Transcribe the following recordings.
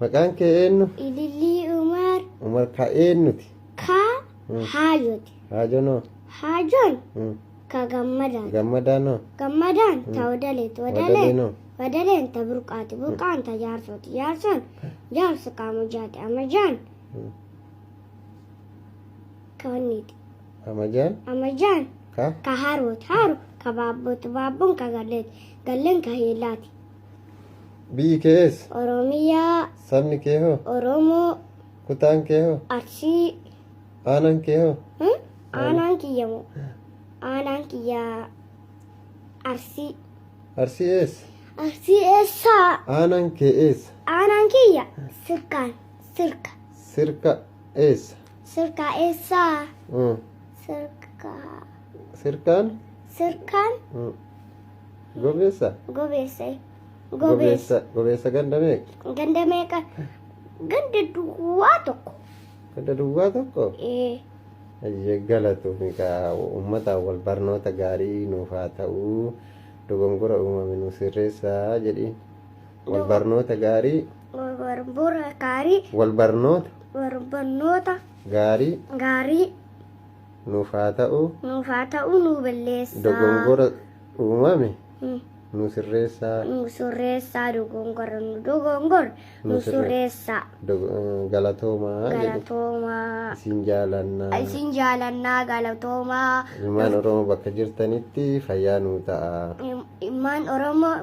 Maqaan kee eenyu? Ilillii Umar. Umar ka eenyuti? Ka Haajooti. Haajonoo? Haajoon ka Gammadaati. Gammadaanoo? Gammadaan ta Wadaleeti. Wadaleen Wadaleen hoo? Wadaleen ta Burqaati. Burqaan ta Jaarsooti. Jaarsoon jaarso ka Amajaati. Amajaan ka Wanniiti. Amajaan Amajaan ka? Ka Harooti. Haro ka Baabbooti. Baabboon ka Galleeti. Galleen ka Heelaati. Biyyi kee eessa? Oromiyaa. Sabni kee hoo? Oromoo. Kutaan kee hoo? Arsii. Aanaan kee hoo? Hmm? Aanaan kiyya moo? Aanaan kiyya Arsii. Arsii eessa? Arsii eessaa? Aanaan kee eessa? Aanaan kiyya sirkaan sirka. Sirka eessa? Sirka eessaa? Sirka. Sirkaan? Sirkaan. Gobeessa? Gobeessa. Gobeessa. Gobeessa ganda meeqa? Ganda meeqa? Ganda duwwaa tokko. Ganda duwwaa tokko? Ee. Ayyee, galatoomii kaa. Uummataan wal barnoota gaarii nuuf haa ta'uu, dogongora uumame nu sirreessaa jedhiin. Wal barnoota gaarii. Barnoota gaarii. Wal barnoota. Barnoota gaarii. Gaarii. Nuuf haa ta'uu. Nuuf haa ta'uu, nu balleessaa. Dogongora uumame nu sirreessaa. Nu sirreessaa, dogongora nu dogongora nu sirreessaa. Galatoomaa jedhi. Galatoomaa. Isin jaalannaa. Isin jaalannaa, galatoomaa. Ilmaan Oromoo bakka jirtanitti fayyaa nuu ta'a. Ilmaan Oromoo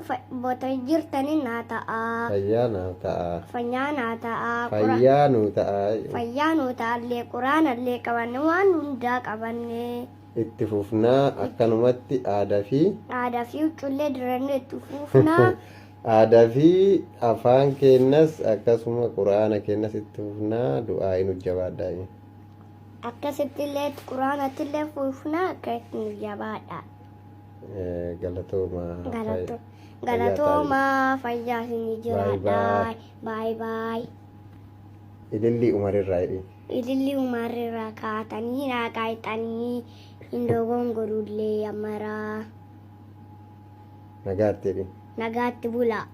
bakka jirtanii naa ta'a. Fayyaa naa ta'a. Fayyaa naa ta'a. Fayyaa nuu ta'a. Fayyaa nuu ta'allee, quraanallee qabanne, waan hundaa qabanne. Itti fufnaa akkanumatti aadaa fi. Aadaa fi huccuullee dirannee itti fufnaa. Aadaa fi afaan keenyas akkasuma quraana keenyas itti fufnaa, du'aa nu jabaadhaa. Akkasitti illee quraanatti illee fufnaa, akka itti nu jabaadha. Galatoomaa. Galatoomaa, fayyaa isinii jiraadha. Baay'ee baay'ee. Ilillii Umarirraa jedhi. Ilillii Umarrirraa kaatanii naa qaayixanii hin dogongorullee ammaraa. Nagaatti jedhi. Nagaatti bulaa.